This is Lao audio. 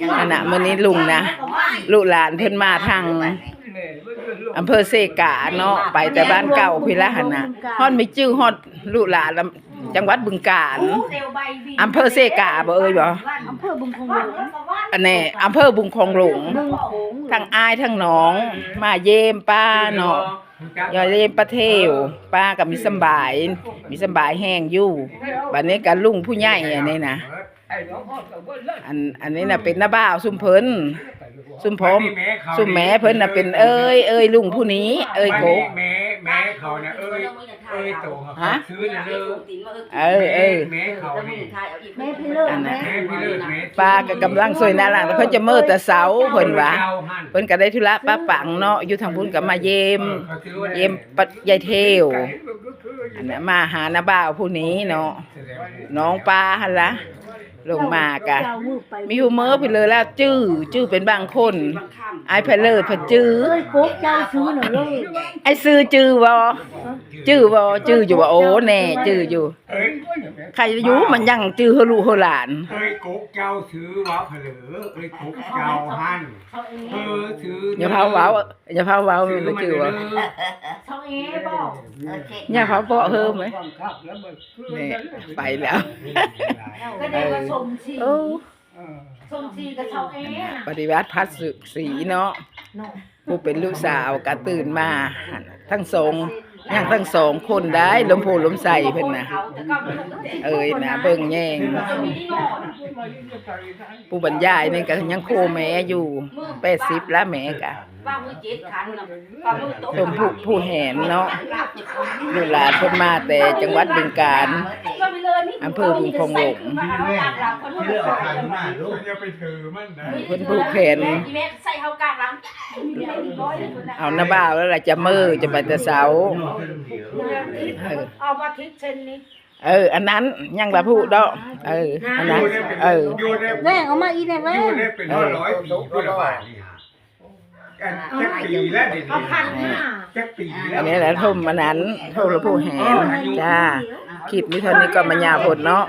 ຫັ້ນນະ ມື້ນີ້ລຸງນະ ລູກຫຼານເພິ່ນມາທາງອຳເພີເຊກາເນາະ ໄປແຕ່ບ້ານເກົ່າພີ້ລະຫັ້ນນະ ຮອດມີຈື່ຮອດລູກຫຼານລະ ຈັງຫວັດບຶງການ ອຳເພີເຊກາບໍ່ເອີຍບໍ່? ອຳເພີບຶງໂຂງຫຼົງ ອັນນີ້ອຳເພີບຶງໂຂງຫຼົງ ບຶງໂຂງຫຼົງ ທັງອ້າຍທັງນ້ອງມາຢ້ຽມປ້າເນາະ ຢ້ຽມປ້າແທວ ປ້າກໍມີສຳບາຍ ມີສຳບາຍແຮງຢູ່ ບັດນີ້ກໍລຸງຜູ້ໃຫຍ່ອັນນີ້ນະ ອັນ ອັນນີ້ນະເປັນນ້າບ່າວຊຸມເພິ່ນ ຊຸມພໍ່ ຊຸມແມ່ເພິ່ນນະເປັນເອີຍ ເອີຍລຸງຜູ້ນີ້ ເອີຍໂກ ແມ່ ແມ່ເຂົານະ ເອີຍ ເອີຍໂຕເຂົາ ຮະ? ຊື່ນະເດີ ເອີ ເອີ ແມ່ ແມ່ເຂົານີ້ ແມ່ພິເລີດ ອັນນັ້ນ ແມ່ພິເລີດ ແມ່ ປ້າກໍກຳລັງຊ່ວຍໜ້າລ້າງ ເພິ່ນຈະເມີແຕ່ເຊົ້າເພິ່ນວ່າ ເພິ່ນກໍໄດ້ທຸລະປະປັງເນາະ ຢູ່ທາງພຸ້ນກໍມາຢ້ຽມ ຢ້ຽມປ້າ ຍາຍແທວ ອັນນັ້ນ ມາຫານ້າບ່າວຜູ້ນີ້ເນາະ ນ້ອງປ້າຫັ້ນລະ ລົງມາກະມີຮູ້ເມີພິເລີດລະ ຈື່ ຈື່ເປັນບາງຄົນ ອ້າຍພິເລີດເພິ່ນຈື່ ເອີຍກົກເຈົ້າຊື່ນະເລີຍ ອ້າຍຊື່ຈື່ບໍ່? ຈື່ບໍ່? ຈື່ຢູ່ບໍ່? ໂອ້ ແນ່ ຈື່ຢູ່ ເອີຍ ໃຄຢູ່ ມັນຍັງຈື່ເຮີລູກເຮີຫຼານ ເອີຍກົກເຈົ້າຊື່ບໍ່ ພິເລີດ ເອີຍກົກເຈົ້າຫັ້ນ ເອີຍຊື່ ຢ່າພາເວົ້າ ຢ່າພາເວົ້າ ມັນຈື່ບໍ່? ຊອງເອບໍ່? ຢ່າພາເບາະເຮີມເລີຍ ນີ້ ໄປແລ້ວ ກໍໄດ້ວ່າຊົມຊີ ເອີ ຊົມຊີກັບຊອງເອ ປະຕິບັດພັດສີເນາະ ເນາະ ຜູ້ເປັນລູກສາວກໍຕື່ນມາ ທັງສອງ ຍັງທັງສອງຄົນໄດ້ ລົມໂພລົມໃສ່ເພິ່ນນະ ເອີຍນະ ເບິ່ງແຍງ ຜູ້ບັນຍາຍນີ້ກໍຍັງໂຄແມ່ຢູ່ ແປດສິບລະແມ່ກໍ ສົມຜູ້ ຜູ້ແຫນເນາະ ລູກຫຼານເພິ່ນມາແຕ່ຈັງຫວັດບຶງການ ອຳເພີບຶງໂຂງຫຼົງ ເພິ່ນຜູກແຂນ ເອົານ້າບ່າວແລ້ວລະຈະເມີ ຈະໄປແຕ່ເຊົ້າ ເອີ ເອົາມາທິດເຊັ່ນນີ້ ເອີ ອັນນັ້ນຍັງລະຜູ້ດອກ ເອີ ອັນນັ້ນ ເອີ ແວ່ງອອກມາອີກແນ່ແວ່ງ ຢູ່ໄດ້ເປັນຮ້ອຍໆປີພຸ້ນລະບາດນີ້ ອັນຈັກປີແລ້ວເດນີ້ ເອົາພັນຫ້າ ຈັກປີແລ້ວ ອັນນີ້ແຫຼະ ຖົມອັນນັ້ນ ຖົມລະຜູ້ແຫນ ຈ້າ ຄລິບມີເທົ່ານີ້ກໍມາຍາວໂພດເນາະ.